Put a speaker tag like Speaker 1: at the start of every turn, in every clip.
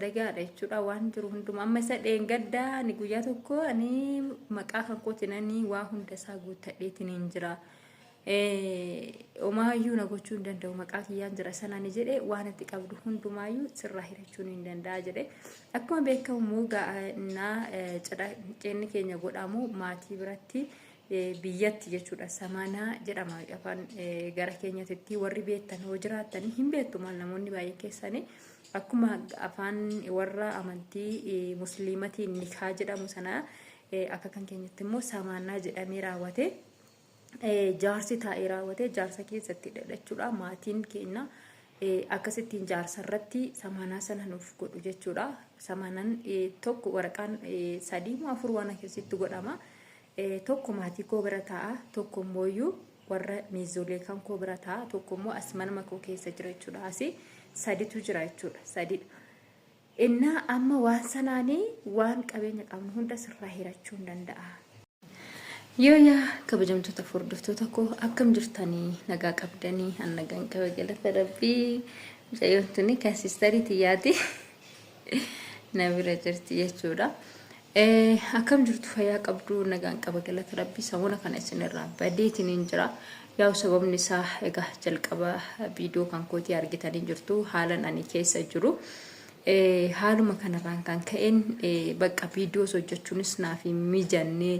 Speaker 1: Dagaadha jechuudha waan jiru hundumaa. Amma isa dheengaddaa ani guyyaa tokko ani maqaa kan kootiin ani waa hunda isaa guuttadheetiin hin jira. Omaayyuu na gochuu hin danda'u, maqaa kiyyaan jira sanani jedhe, waan itti qabdu hundumaayyuu sirraa hirachuun hin danda'a jedhe. Akkuma beekamu immoo gaa'inaa cidha ceenni keenya godhamu maatii biratti biyyatti jechuudha. Samaanaa jedhama afaan gara keenyatitti. Warri beektan hoo jiraattan hin beektu, maal namoonni baay'een keessanii akkuma afaan warra amantii musliimatiin nikaa jedhamu sana akka kan keenyatti immoo samaanaa jedhamee raawwate. Jaarsi taa'ee raawwate jaarsa keessatti jechuudha. Maatiin keenya akkasittiin jaarsa irratti samaanaa sana nuuf godhu jechuudha. Samaanaan tokko waraqaan sadii moo afur waan akkasitti godhama. Tokko maatii koo bira taa'a, tokko immoo warra miizolee kan koo bira taa'a, tokko immoo as manuma koo keessa jira jechuudha. Asii saditu jira jechuudha. Sadidha. Innaa amma waan sanaanii waan qabeenya qabnu hunda sirraa hirachuu hin danda'a. Yoo yaa kabajamtoota hordoftoota koo, akkam jirtanii? Nagaa qabdanii? An nagaan qaba, galata Rabbii. Mucayyoon tuni kan sistarii tiyyaati, na bira jirti jechuudha. Akkam jirtu? Fayyaa qabdu? Nagaan qaba, galata Rabbii. Samoona kana isinirraa badeetiin hin jira. Yaa'u sababni isaa egaa jalqaba viidiyoo kan kootii argitanii jirtu, haalan ani keessa jiru. Haaluma kanarraan kan ka'een bakka viidiyoos hojjechuunis naaf hin mijanne.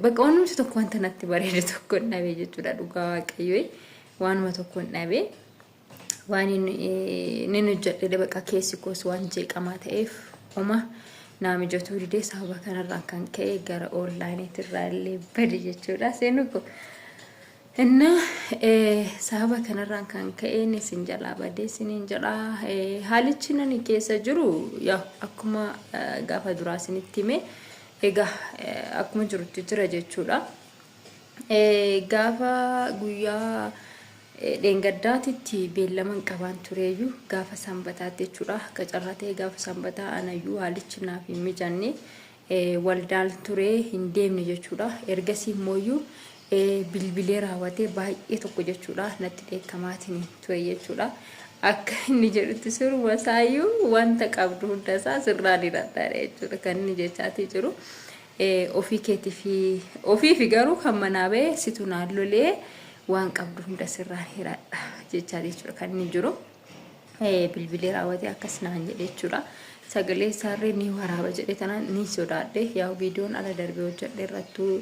Speaker 1: Bakka wanumti tokko wanta natti bareedu tokko hin dhabe jechuudha, dhugaa Waaqayyoo waanuma tokko hin dhabe. Waan inni hojjedhe bakka keessi koos waan jeeqamaa ta'eef oma naa mijatuu didee, sababa kanarraan kan ka'e gara onlaayiniitirraa illee bade jechuudha seenu ko. Innaa sababa kanarraan kan ka'een isin jalaa badee isiniin jedha. Haalichi nani keessa jiru yaa akkuma gaafa duraa isinitti hime, egaa akkuma jirutti jira jechuudha. Gaafa guyyaa dheengaddaatitti beellaman qabaan tureeyyuu gaafa sanbataatti jechuudha. Akka carraa ta'e gaafa sanbataa anayyuu haalichi naaf hin mijanne, waldaan turee hin deemne jechuudha. Ergasii immooyyuu bilbilee raawwatee baay'ee tokko jechuudha natti dheekkamaatiin ture jechuudha. Akka inni jedhutti siruma isaayyuu wanta qabdu hunda isaa sirraan hiradhaadha jechuudha kan inni jechaatii jiru. Ofii keetii fi ofiifi garuu kan manaa ba'e situ naan lolee, waan qabdu hunda sirraan hiradha jechaa jechuudha kan inni jiru. Bilbilee raawwatee akkas naan jedhe jechuudha. Sagalee isaarree ni waraaba jedhe tanaan ni sodaadhe. Yaa viidiyoon ala darbee hojjedhe irrattuu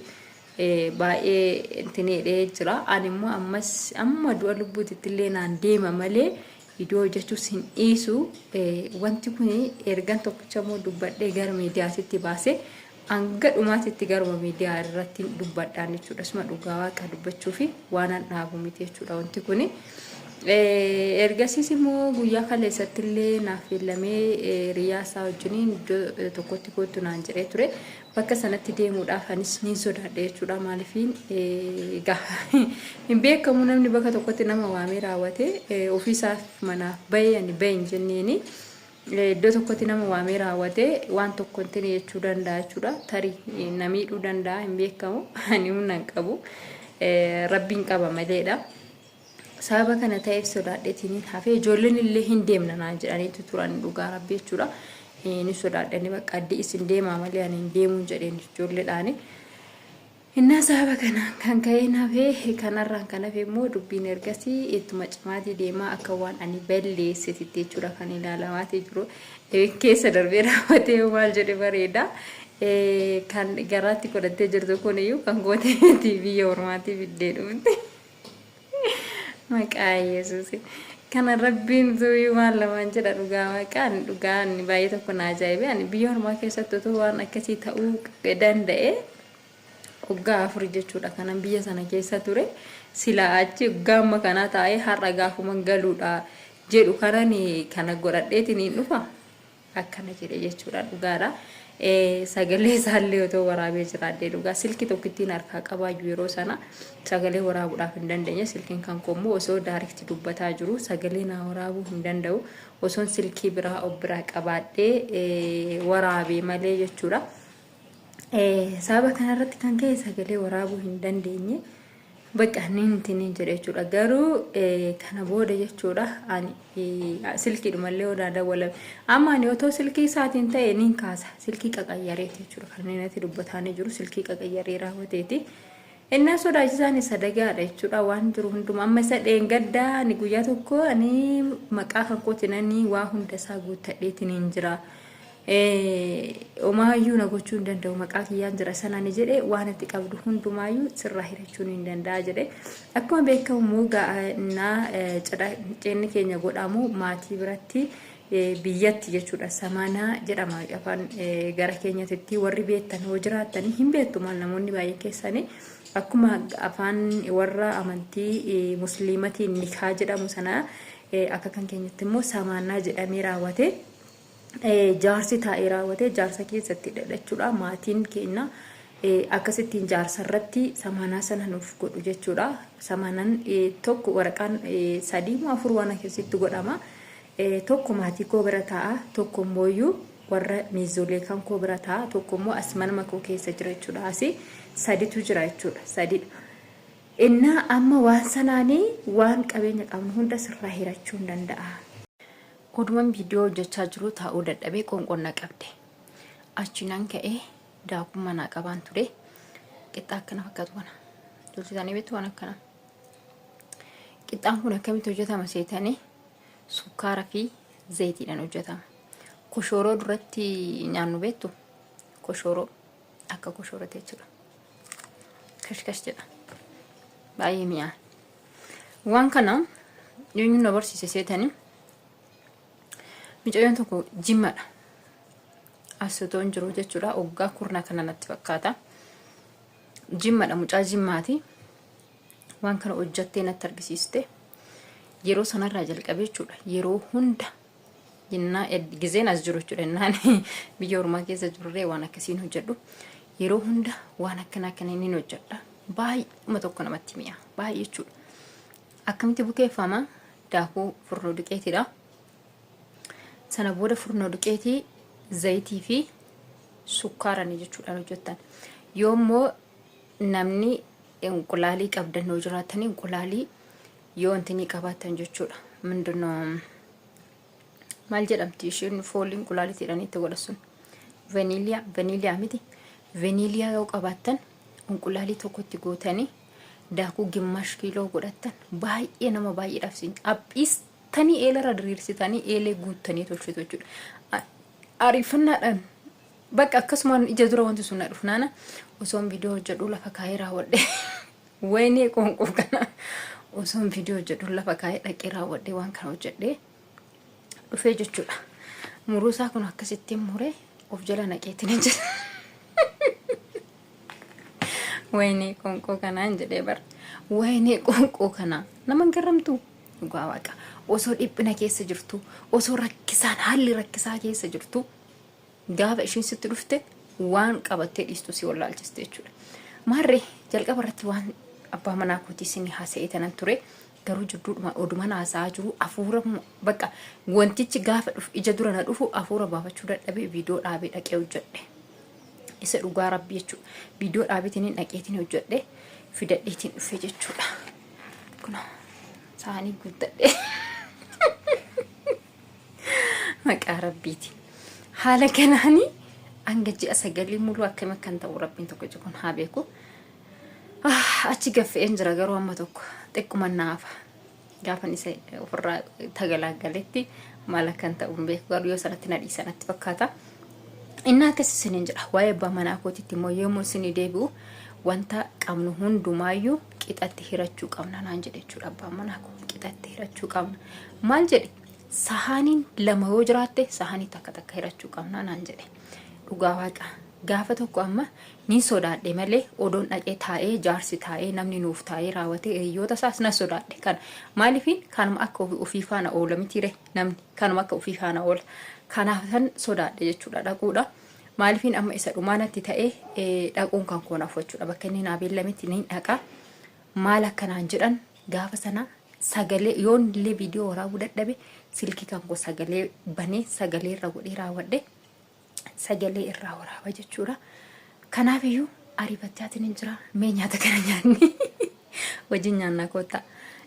Speaker 1: baay'ee intineedhee jira. Ani immoo ammas amma du'a lubbuutitti illee naan deema malee viidiyoo hojjechuus hin dhiisu. Wanti kun ergan tokkicha immoo dubbadhee gara miidiyaatitti baase hanga dhumaatitti garuma miidiyaa irratti dubbadhaan jechuudha. Isuma dhugaa Waaqa dubbachuu fi waan an dhaabu miti jechuudha wanti kuni. Ergasiis immoo guyyaa kaleessatti illee naaf beellamee riyaa isaa wajjiniin iddoo tokkotti kottu naan jedhee ture. Bakka sanatti deemuudhaaf anis niin sodaadhe jechuudha. Maaliifiin egaa hin beekamu, namni bakka tokkotti nama waamee raawwate ofiisaaf manaaf bahee ani bahe hin jenneeni. Iddoo tokkotti nama waamee raawwate waan tokko hin ta'e jechuu danda'a jechuudha. Tarii na miidhuu danda'a, hin beekamu. Ani humna hin qabu. Rabbiin qaba maleedha. Sababa kana ta'eef sodaadheetiin hafee, ijoolleen illee hin deemna naan jedhaniitu turan, dhugaa Rabbi jechuudha. Ni sodaadhani, bakka addi isin deemaa malee ani hin deemuun jedheen ijoolleedhaani. Innaa sababa kanaan kan ka'een hafee, kanarraan kan hafe immoo dubbiin ergasii ittuma cimaatii deemaa, akka waan ani balleessititti jechuudha kan ilaalamaatii jiru. Keessa darbee raawwatee maal jedhe bareeda. Kan garaatti godhattee jirtu kun iyyuu kan gootee miti, biyya ormaatii fiddee dhufte. Maqaa Yesuus. Kana Rabbiin tuyyuu maal lamaan jedha, dhugaa maqaan dhugaa ani baay'ee tokko na ajaa'ibe. Ani biyya ormaa keessatti otoo waan akkasii ta'uu danda'e, waggaa 4 jechuudha kanan biyya sana keessa ture. Silaa achi waggaa amma kanaa taa'ee har'a gaafuman galuudha jedhu kanan kana godhadheetiin hin dhufa. Akkana jedhe jechuudha, dhugaadha. Sagalee isaallee otoo waraabee jiraadhee, dhugaa silkii tokkittiin harkaa qabaayyuu yeroo sana sagalee waraabuudhaaf hin dandeenye. Silkiin kan koo immoo osoo direct dubbataa jiru sagalee naa waraabuu hin danda'u. Osoon silkii biraa of biraa qabaadhee waraabee malee jechuudha. Sababa kanarratti kan ka'e sagalee waraabuu hin dandeenye. Bakka ni jedhe jechuudha. Garuu kana booda jechuudha ani silkiidhumallee odaa dawwalame. Amma ani otoo silkii isaatiin ta'e niin kaasa. Silkii qaqayyareeti jechuudha. Kan inni natti dubbataanii jiru silkii qaqayyaree raawwateeti. Innaa sodaachisaan isa dagaadha jechuudha waan jiru hundumaa. Amma isa dheengaddaa ani guyyaa tokko ani maqaa kan kootiin ani waa hunda isaa guuttadheetiin hin jira. Omaayyuu na gochuu hin danda'u, maqaa kiyyaan jira sanaan jedhe, waan itti qabdu hundumaayyuu sirraa hirachuun hin danda'a jedhe. Akkuma beekamu immoo gaa'inaa cidha keenya godhamu maatii biratti biyyatti jechuudha. Samaanaa jedhama afaan gara keenyatti, warri beektan yoo jiraatanii hin beektu maal namoonni baay'een keessanii, akkuma afaan warra amantii musliimatiin nikaa jedhamu sana akka kan keenyatti immoo samaanaa jedhamee raawwate. Jaarsi taa'ee raawwate jaarsa keessatti jechuudha. Maatiin keenya akkasittiin jaarsa irratti samaanaa sana nuuf godhu jechuudha. Samaanaan tokko waraqaan 3 moo 4 waan akkasitti godhama. Tokko maatii koo bira taa'a, tokko immoo warra miizolee kan koo bira taa'a, tokko immoo as manuma koo keessa jira jechuudha. Asii saditu jira jechuudha. Sadidha. Innaa amma waan sanaanii waan qabeenya qabnu hunda sirraa hirachuu hin danda'a. Oduman viidiyoo hojjechaa jiru taa'uu dadhabee qoonqoon na qabde. Achi nan ka'ee daakuu manaa qabaan ture. Qixxaa akkana fakkaatu kana. Tolchitanii beektu waan akkana. Qixxaan kun akkamitti hojjetama seetanii? Sukkaara fi zayitiidhaan hojjetama. Koshooroo duratti nyaannu beektu? Koshooroo akka koshoorooti jechuudha. Kashkash jedha. Baay'ee mi'aa. Waan kana eenyuun na barsiise seetanii? Mucayyoon tokko Jimmadha. As otoo hin jiru jechuudha. Waggaa kurnaa kana natti fakkaata. Jimmadha, mucaa Jimmaati. Waan kana hojjattee natti argisiiste. Yeroo sanarraa jalqabee jechuudha. Yeroo hunda jennaa gizeen as jiru jechuudha. Jennaan biyya ormaa keessa jirurree waan akkasiin hojjedhu. Yeroo hunda waan akkanaa kana inni hojjedha. Baay'uma tokko namatti mi'a. Baay'ee jechuudha. Akkamitti bukeeffama? Daakuu furnoo duqeetiidha. Sana booda furnoo duqeetii, zayitii fi sukkaaranii jechuudhaan hojjettan. Yoo immoo namni inqulaalii qabdan yoo jiraattan, inqulaalii yoo wanti qabaattan jechuudha. Mindinoo maal jedhamti isheen foolii inqulaaliitti jedhanii itti godha sun? Vaniiliyaa, vaniiliyaa miti. Vaniiliyaa yoo qabaattan inqulaalii tokkotti gootanii daakuu gimaash kiiloo godhattan baay'ee nama baay'eedhaaf siin aphiistanii eelarra diriirsitanii eelee guuttanii tolchitu jechuudha. Ariifannaadhaan bakka akkasumaan ija dura wanti sun na dhufnaana osoon viidiyoo hojjedhu lafa kaa'ee raawwadhe. Wayinee qoonqoo kana osoon viidiyoo hojjedhu lafa kaa'ee dhaqee raawwadhe, waan kana hojjedhee dhufee jechuudha. Muruusaa kun akkasittiin muree of jala naqeetiin jira. Wayinee qoonqoo kanaan jedhee bara. Wayinee qoonqoo kanaa nama hin garramtu, dhugaa waaqa. Osoo dhiphina keessa jirtu, osoo rakkisaan haalli rakkisaa keessa jirtu, gaafa ishiin sitti dhufte waan qabattee dhiistu si wallaalchiste jechuudha. Maarree jalqaba irratti waan abbaa manaa kootii isin haasa'ee tanan ture. Garuu jidduudhuma oduma haasa'aa jiru hafuura bakka wantichi gaafa dhufu ija dura na dhufu hafuura baafachuu dadhabee viidiyoo dhaabee dhaqee hojjedhe. Isa dhugaa rabbii jechuudha. Viidiyoo dhaabeetiin dhaqeetiin hojjedhe, fidadheetiin dhufe jechuudha. Kun saanii guuttadhe. Maqaa rabbiiti. Haala kanaanii hanga ji'a 9 muluu akkam akkan ta'u rabbiin tokko kun haa beeku. Achi gaffe'een jira, garuu amma tokko xiqquma naafa. Gaafan isa ofirraa tagalaagaletti maal akkan ta'u hin beeku, garuu yoo sanatti na dhiisa natti fakkaata. Inni akkas isiniin jedha. Waa'ee abbaa manaa kootitti immoo yommuu isinii deebi'u, wanta qabnu hundumaayyuu qixatti hirachuu qabna naan jedhe jechuudha abbaan manaa koo. Qixatti hirachuu qabna. Maal jedhe? Sahaaniin lama yoo jiraatte sahaanii takka takka hirachuu qabna naan jedhe. Dhugaa waaqa. Gaafa tokko amma ni sodaadhe malee, odoon dhaqee taa'ee jaarsi taa'ee namni nuuf taa'ee raawwatee hiriyoota isaas na sodaadhe kana. Maaliifin kanuma akka ofii faana oola mitiire, namni kanuma akka ofii faana oola. Kanaafan sodaadhe jechuudha dhaquudha. Maaliifin amma isa dhumaa natti ta'ee dhaquun kan koo naaf jechuudha. Bakka inni naa beellametti ni dhaqa. Maal akkanaan jedhan gaafa sana sagalee yoon illee viidiyoo waraabuu dadhabe, silkii kan koo sagalee banee sagalee irra godhee raawwadhe, sagalee irraa waraaba jechuudha. Kanaafiyyuu ariifachaatiin hin jira. Mee nyaata kana nyaanni. Wajjin nyaannaa koottaa.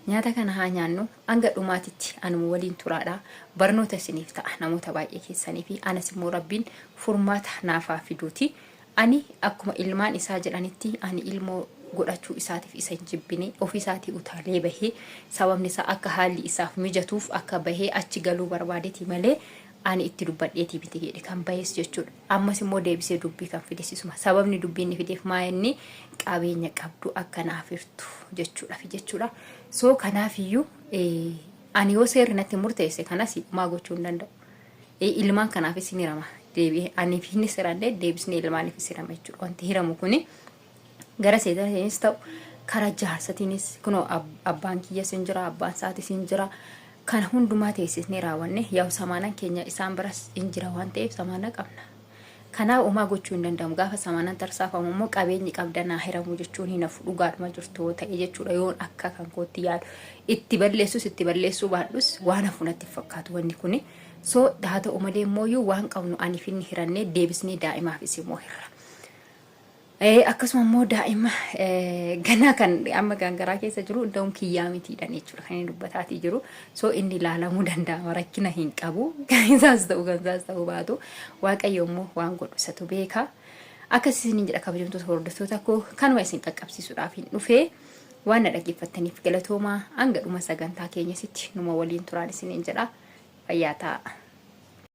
Speaker 1: Nyaata kana haa nyaannu hanga dhumaatitti anuma waliin turaadha. Barnoota isiniif ta'a namoota baay'ee keessanii fi anas immoo Rabbiin furmaata naaf haa fiduuti. Ani akkuma ilmaan isaa jedhanitti ani ilmoo godhachuu isaatiif isa hin jibbine ofii isaatii utaalee bahee sababni isaa akka haalli isaaf mijatuuf akka bahee achi galuu barbaadeti malee ani itti dubbadheetii miti jedhe kan bahes jechuudha. Ammas immoo deebisee dubbii kan fides isuma. Sababni dubbii inni fideef maa inni qabeenya qabdu akka naaf hirtu jechuudhaaf jechuudha. So kanaafiyyuu ani yoo seerri natti murteesse kanas maa gochuu hin danda'u. Ilmaan kanaafis ni hirama. Deebi'ee anii fi inni sirannee deebisnee ilmaaniifis hirama jechuudha. Wanti hiramu kuni gara seexanatiinis ta'u karaa jaarsatiinis kunoo abbaan kiyyas hin jira abbaan isaatis hin jira. Kana hundumaa teessisnee raawwanne yaa'u samaanaan keenya isaan biras hin jira waan ta'eef samaana qabna. Kanaaf homaa gochuu hin danda'amu. Gaafa samaanaan tarsaafamu immoo qabeenyi qabda naa hiramu jechuun hin hafu dhugaadhuma jirtu yoo ta'e jechuudha yoon akka kan kootti yaadu. Itti balleessus itti balleessuu baadhus waan hafu natti hin fakkaatu wanni kuni. So haa ta'u malee immoo waan qabnu aniif inni hirannee deebisnee daa'imaafis immoo hirra. Akkasuma immoo daa'ima ganaa kan amma kan garaa keessa jiru hunda'uun kiyyaa mitiidhaan jechuudha kan inni dubbataatii jiru. So inni ilaalamuu danda'ama rakkina hin qabu. Kan isaas ta'u kan isaas ta'u baatu Waaqayyo immoo waan godhu isatu beeka. Akkas isiniin jedha kabajamtoota hordoftoota koo kanuma isin qaqqabsiisuudhaaf hin dhufee waan na dhaggeeffattaniif galatoomaa hanga dhuma sagantaa keenyasitti numa waliin turaan isiniin jedha. Fayyaa ta'a.